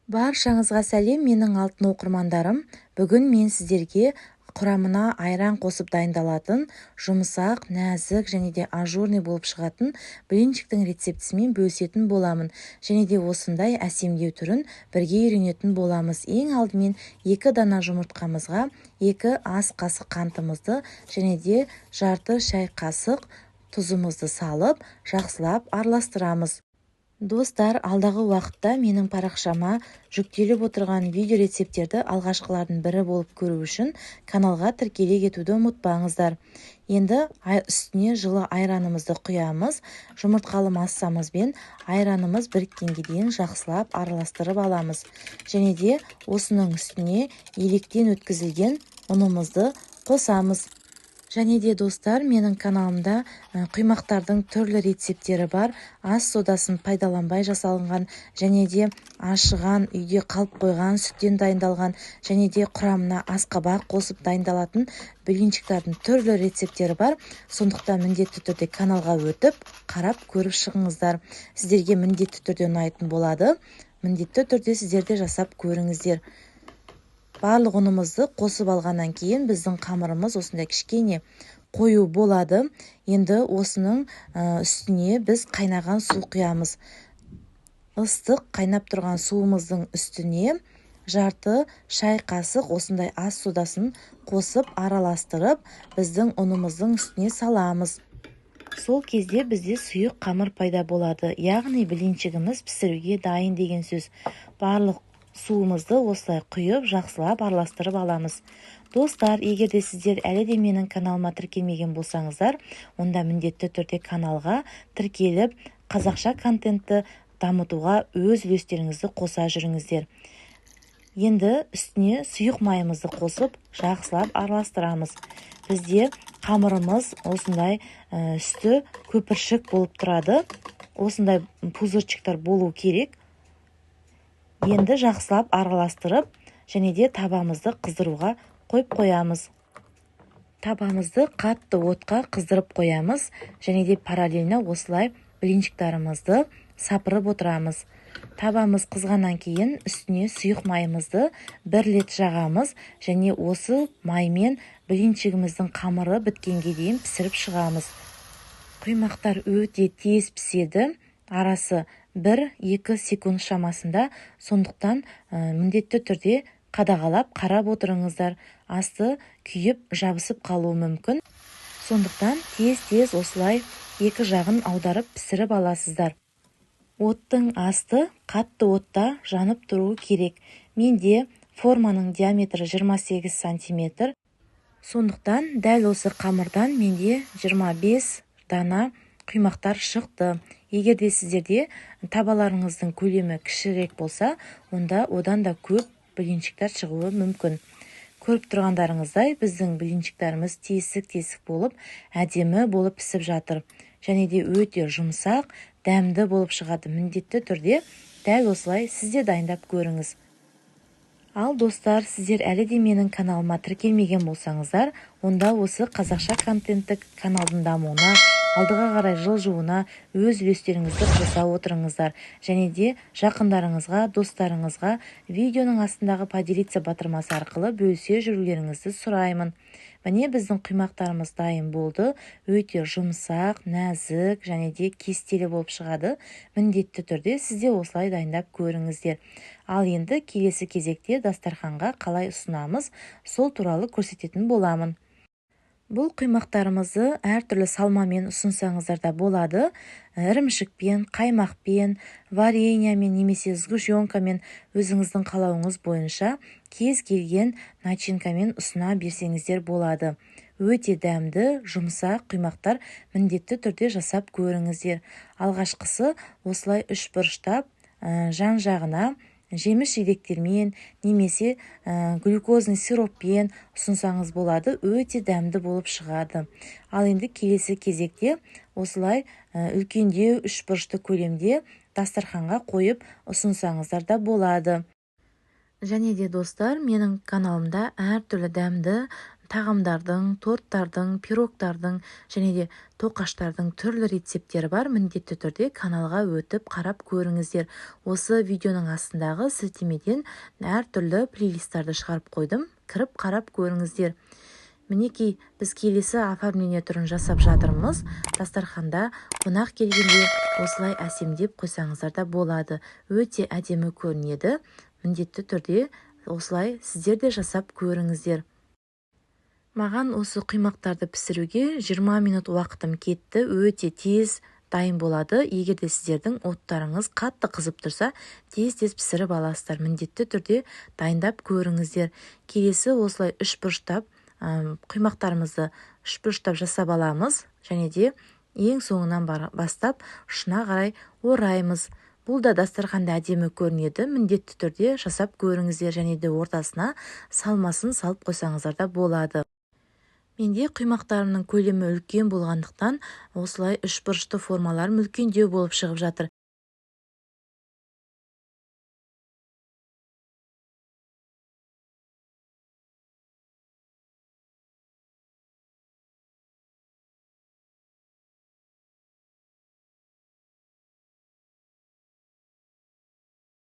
Баршаңызға сәлем, менің алтын оқырмандарым! Бүгін мен сіздерге құрамына айран қосып дайындалатын жұмсақ, нәзік және де ажурный болып шығатын блинчиктің рецептісімен бөлісетін боламын. Және де осындай әсемдеу түрін бірге үйренетін боламыз. Ең алдымен 2 дана жұмыртқамызға 2 ас қасық қантымызды және де жарты шай қасық тұзымызды салып, жақсылап араластырамыз. Достар, алдағы уақытта менің парақшама жүктеліп отырған видео рецепттерді алғашқылардың бірі болып көру үшін каналға тіркеле кетуді ұмытпаңыздар. Енді үстіне жылы айранымызды құямыз. Жұмыртқалы массамызбен айранымыз біріккенге дейін жақсылап араластырып аламыз. Және де осының үстіне електен өткізілген ұнымызды қосамыз. Және де, достар, менің каналымда құймақтардың түрлі рецепттері бар. Ас содасын пайдаланбай жасалынған және де ашыған, үйде қалып қойған сүттен дайындалған және де құрамына асқабақ қосып дайындалатын блинчиктардың түрлі рецепттері бар. Сондықтан міндетті түрде каналға өтіп, қарап көріп шығыңыздар. Сіздерге міндетті түрде ұнайтын болады. Міндетті түрде сіздер де жасап көріңіздер. Барлық ұнымызды қосып алғаннан кейін біздің қамырымыз осындай кішкене қою болады. Енді осының үстіне біз қайнаған су құямыз. Ыстық қайнап тұрған суымыздың үстіне жарты шай қасық осындай ас содасын қосып араластырып, біздің ұнымыздың үстіне саламыз. Сол кезде бізде сұйық қамыр пайда болады, яғни блинчигіміз пісіруге дайын деген сөз. Барлық суымызды осылай құйып, жақсылап араластырып аламыз. Достар, егер де сіздер әлі де менің каналыма тіркелмеген болсаңыздар, онда міндетті түрде каналға тіркеліп, қазақша контентті дамытуға өз үлестеріңізді қоса жүріңіздер. Енді үстіне сұйық майымызды қосып, жақсылап араластырамыз. Бізде қамырымыз осындай үсті көпіршік болып тұрады. Осындай пузырчиктар болу керек. Енді жақсылап араластырып, және де табамызды қыздыруға қойып қоямыз. Табамызды қатты отқа қыздырып қоямыз, және де параллельно осылай блинчиктарымызды сапырып отырамыз. Табамыз қызғаннан кейін үстіне сұйық майымызды бір рет жағамыз, және осы маймен блинчигіміздің қамыры біткенге дейін пісіріп шығамыз. Құймақтар өте тез піседі, арасы 1-2 секунд шамасында, сондықтан міндетті түрде қадағалап қарап отырыңыздар. Асты күйіп жабысып қалуы мүмкін. Сондықтан тез-тез осылай екі жағын аударып пісіріп аласыздар. Оттың асты қатты отта жанып тұруы керек. Менде форманың диаметрі 28 сантиметр. Сондықтан дәл осы қамырдан менде 25 дана құймақтар шықты. Егер де сіздерде табаларыңыздың көлемі кішірек болса, онда одан да көп блинчиктер шығуы мүмкін. Көріп тұрғандарыңыздай, біздің блинчиктарымыз тесік-тесік болып, әдемі болып пісіп жатыр. Және де өте жұмсақ, дәмді болып шығады. Міндетті түрде дәл осылай сіз де дайындап көріңіз. Ал достар, сіздер әлі де менің каналыма тіркелмеген болсаңыздар, онда осы қазақша контенттік каналдың дамуына, алдыға қарай жылжуына өз үлестеріңізді қоса отырыңыздар. Және де жақындарыңызға, достарыңызға видеоның астындағы поделиться батырмасы арқылы бөлісе жүрулеріңізді сұраймын. Міне, біздің құймақтарымыз дайын болды. Өте жұмсақ, нәзік және де кестелі болып шығады. Міндетті түрде сіз де осылай дайындап көріңіздер. Ал енді келесі кезекте дастарханға қалай ұсынамыз, сол туралы көрсететін боламын. Бұл құймақтарымызды әртүрлі салмамен ұсынсаңыздар да болады. Ірімшікпен, қаймақпен, вареньямен немесе сгущенкамен, өзіңіздің қалауыңыз бойынша кез келген начинкамен ұсына берсеңіздер болады. Өте дәмді, жұмсақ құймақтар, міндетті түрде жасап көріңіздер. Алғашқысы осылай үш бұрыштап, жан-жағына жеміс жидектермен немесе глюкозный сироппен ұсынсаңыз болады, өте дәмді болып шығады. Ал енді келесі кезекте осылай үлкендеу үш бұрышты көлемде дастарханға қойып ұсынсаңыздар да болады. Және де, достар, менің каналымда әртүрлі дәмді Тағамдардың, торттардың, пирогтардың және де тоқаштардың түрлі рецепттері бар. Міндетті түрде каналға өтіп қарап көріңіздер. Осы видеоның астындағы сілтемеден әртүрлі плейлисттарды шығарып қойдым, кіріп қарап көріңіздер. Мінекей, біз келесі оформление түрін жасап жатырмыз. Дастарханда қонақ келгенде осылай әсемдеп қойсаңыздар да болады, өте әдемі көрінеді. Міндетті түрде осылай сіздер де жасап көріңіздер. Маған осы құймақтарды пісіруге 20 минут уақытым кетті. Өте тез дайын болады. Егер де сіздердің оттарыңыз қатты қызып тұрса, тез-тез пісіріп аласыздар. Міндетті түрде дайындап көріңіздер. Келесі осылай үш бұрыштап құймақтарымызды үш бұрыштап жасап аламыз және де ең соңынан бастап ұшына қарай ораймыз. Бұл да дастарханда әдемі көрінеді. Міндетті түрде жасап көріңіздер және де ортасына салмасын салып қойсаңыздар да болады. Менде құймақтарымның көлемі үлкен болғандықтан, осылай үш бұрышты формаларым үлкендеу болып шығып жатыр.